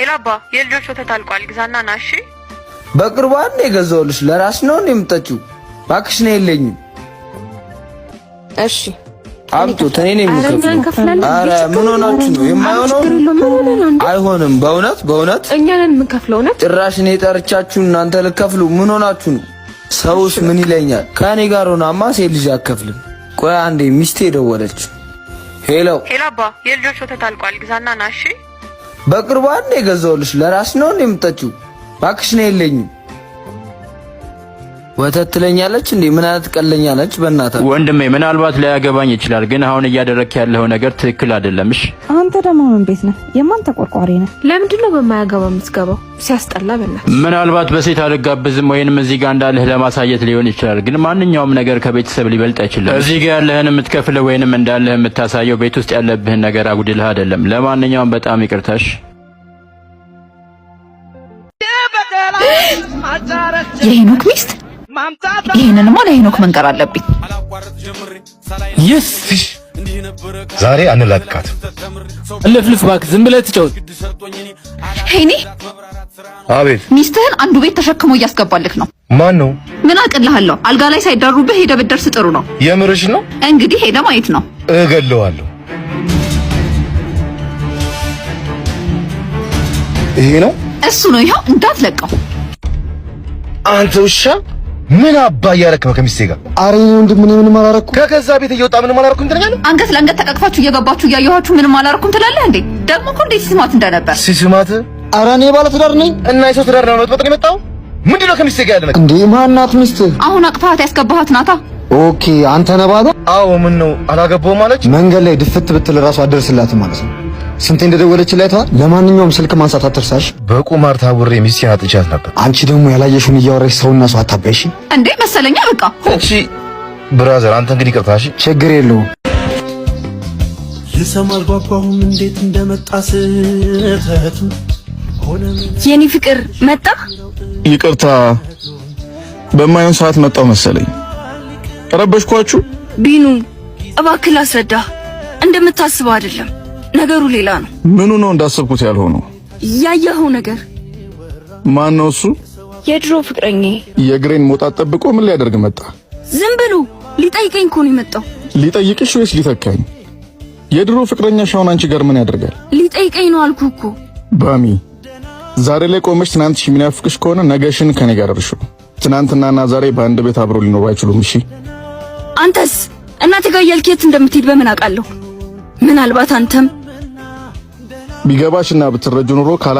Hello አባ፣ የልጆች ወተት አልቋል፣ ግዛና ና እሺ። በቅርቡ አንድ የገዛሁልሽ ለራስሽ ነው እንዴ የምጠጪው? እባክሽ ነው፣ የለኝም። እሺ። አምጡት፣ እኔ ነኝ የምከፍለው። ኧረ ምን ሆናችሁ ነው? የማይሆነው አይሆንም። በእውነት በእውነት። እኛ ነን የምንከፍለው። እውነት። ጭራሽ እኔ ጠርቻችሁ እናንተ ልከፍሉ? ምን ሆናችሁ ነው? ሰውስ ምን ይለኛል? ከእኔ ጋር ሆናማ ሴት ልጅ አከፍልም። ቆይ አንዴ፣ ሚስቴ ደወለች። Hello። Hello አባ፣ የልጆች ወተት አልቋል፣ ግዛና ና እሺ። በቅርቡ አንድ የገዛሁልሽ ለራስሽ ነው እንዴ የምጠጪው? እባክሽ ነው፣ የለኝም። ወተት ትለኛለች እንዴ? ምን አይነት ቀለኛ ነች? በእናትህ። ወንድሜ፣ ምናልባት ላያገባኝ ይችላል፣ ግን አሁን እያደረግክ ያለው ነገር ትክክል አይደለም። እሺ። አንተ ደግሞ ምን ቤት ነህ? የማን ተቆርቋሪ ነህ? ለምንድን ነው በማያገባ የምትገባው? ሲያስጠላ በእናትህ። ምናልባት በሴት አልጋብዝም ወይንም እዚህ ጋር እንዳለህ ለማሳየት ሊሆን ይችላል፣ ግን ማንኛውም ነገር ከቤተሰብ ሊበልጥ አይችልም። እዚህ ጋር ያለህን የምትከፍለው ወይንም እንዳለህ የምታሳየው ቤት ውስጥ ያለብህን ነገር አጉድልህ አይደለም። ለማንኛውም በጣም ይቅርታሽ። የሄኖክ ሚስት! ይህንንማ ለሄኖክ መንገር አለብኝ። Yes. ዛሬ አንላቅቃትም። ልፍልፍ እባክህ፣ ዝም ብለህ ትጫወት። ሄኒ። አቤት። ሚስትህን አንዱ ቤት ተሸክሞ እያስገባልህ ነው። ማን ነው? ምን አቅልሃለሁ? አልጋ ላይ ሳይዳሩብህ ሄደህ ብትደርስ ጥሩ ነው። የምርሽ ነው? እንግዲህ ሄደህ ማየት ነው። እገለዋለሁ። ይሄ ነው? እሱ ነው። ይኸው እንዳትለቀው። አንተ ውሻ፣ ምን አባ እያረክ ነው ከሚስቴ ጋር? አረ የኔ ወንድም፣ እኔ ምንም አላረኩም። ከገዛ ቤት እየወጣ ምንም አላረኩም ትለኛለህ? አንገት ለአንገት ተቃቅፋችሁ እየገባችሁ እያየኋችሁ ምንም አላረኩም ትላለህ እንዴ? ደግሞ እኮ እንዴት ሲስማት እንደነበር። ሲስማት? አረ እኔ ባለ ትዳር ነኝ። እና የሰው ትዳር ነው መጥበጥ ነው የመጣው? ምንድን ነው ከሚስቴ ጋር ያለ ነገር? እንዴ፣ ማናት ሚስትህ? አሁን አቅፋት ያስገባሃት ናታ። Okay፣ አንተ ነህ ባሏ? አዎ፣ ምን ነው አላገባሁም አለች? መንገድ ላይ ድፍት ብትል እራሱ አደርስላትም ማለት ነው። ስንቴ እንደደወለችልህ አይተኸዋል። ለማንኛውም ስልክ ማንሳት አትርሳሽ። በቁማር ታውሬ ሚስቴን አጥቻት ነበር። አንቺ ደግሞ ያላየሽውን እያወራሽ ሰውና ሰው አታባይሽ። እንዴ መሰለኛ በቃ። እሺ brother፣ አንተ እንግዲህ ይቅርታ። እሺ። ችግር የለውም። ልሰማ አልጓጓሁም እንዴት እንደመጣ ስህተቱ ሆነ። የኔ ፍቅር፣ መጣ። ይቅርታ፣ በማይሆን ሰዓት መጣው መሰለኝ። ረበሽኳችሁ? ቢኑ፣ እባክህ ላስረዳ። እንደምታስበው አይደለም፣ ነገሩ ሌላ ነው። ምኑ ነው እንዳሰብኩት ያልሆነው? ያየኸው ነገር። ማን ነው እሱ? የድሮ ፍቅረኛዬ። የእግሬን መውጣት ጠብቆ ምን ሊያደርግ መጣ? ዝም ብሎ ሊጠይቀኝ እኮ ነው የመጣው። ሊጠይቅሽ ወይስ ሊተካኝ? የድሮ ፍቅረኛሽ አሁን አንቺ ጋር ምን ያደርጋል? ሊጠይቀኝ ነው አልኩህ እኮ። ባሚ፣ ዛሬ ላይ ቆመሽ ትናንትሽ የሚናፍቅሽ ከሆነ ነገሽን ከኔ ጋር እርሺው። ትናንትናና ዛሬ በአንድ ቤት አብሮ ሊኖሩ አይችሉም። እሺ። አንተስ እናቴ ጋር እያልክ የት እንደምትሄድ በምን አውቃለሁ? ምናልባት አንተም ቢገባሽና ብትረጁ ኑሮ ካላ